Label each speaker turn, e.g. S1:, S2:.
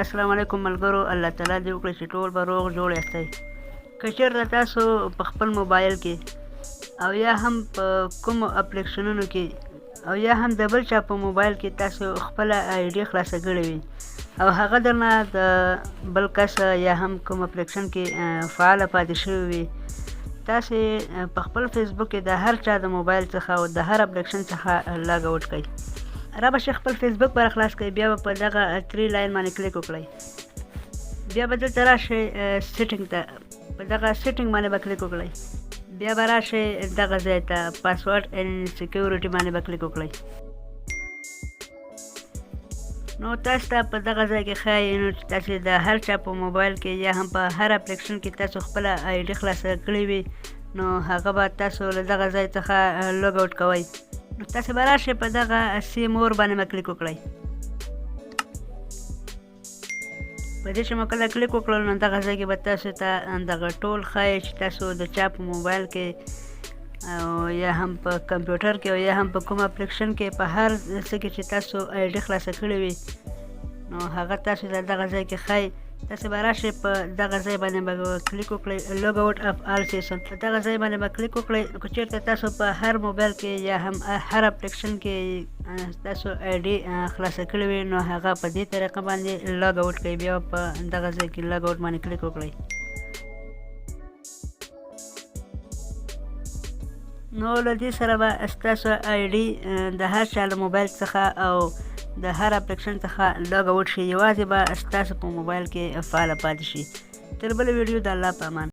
S1: السلام علیکم ملګرو، الله تعالی دې وکړي چې ټول به روغ جوړ یاستئ. که چېرته تاسو په خپل موبایل کې او یا هم په کومو اپلیکشنونو کې او یا هم د بل چا په موبایل کې تاسو خپله آی ډي خلاصه کړې وي او هغه درنه د بل کس یا هم کوم اپلیکشن کې فعاله پاتې شوې وي، تاسو په خپل فیسبوک کې د هر چا د موبایل څخه او د هر اپلیکشن څخه لاګ اوټ کړئ. را به شئ، خپل فیسبوک به خلاص کړئ، بیا به په دغه 3 line باندې کلیک وکړئ، بیا به دلته راشئ setting ته، په دغه setting باندې به کلیک وکړئ، بیا به راشئ دغه ځای ته، password and security باندې به کلیک وکړئ. نو تاسو ته په دغه ځای کې ښایي نو چې تاسو د هر چا په موبایل کې یا هم په هر اپلیکشن کې تاسو خپله آی ډي خلاصه کړې وي، نو هغه به تاسو له دغه ځای څخه log out کوئ. نو تاسو به راشئ په دغه see more باندې به کلیک وکړئ. په دې چې مو کله کلیک وکړل، نو دغه ځای کې به تاسو ته دغه ټول ښایي چې تاسو د چا په موبایل کې او یا هم په کمپیوټر کې او یا هم په کوم اپلیکشن کې، په هر څه کې چې تاسو آی ډي خلاصه کړې وي، نو هغه تاسو ته دغه ځای کې ښایي. تاسو به راشئ، په دغه ځای باندې به کلیک وکړئ، log out of all session، په دغه ځای باندې به کلیک وکړئ. که چېرته تاسو په هر موبایل کې یا هم هر اپلیکشن کې تاسو آی ډي خلاصه کړې وي، نو هغه په دې طریقه باندې log out کړئ. بیا په دغه ځای کې log out باندې کلیک وکړئ. نو له دې سره به ستاسو آی ډي د هر چا له موبایل څخه او د هر اپلیکشن څخه log out شي، یوازې به ستاسو په موبایل کې فعاله پاتې شي. تر بلې ویډیو د الله په امان.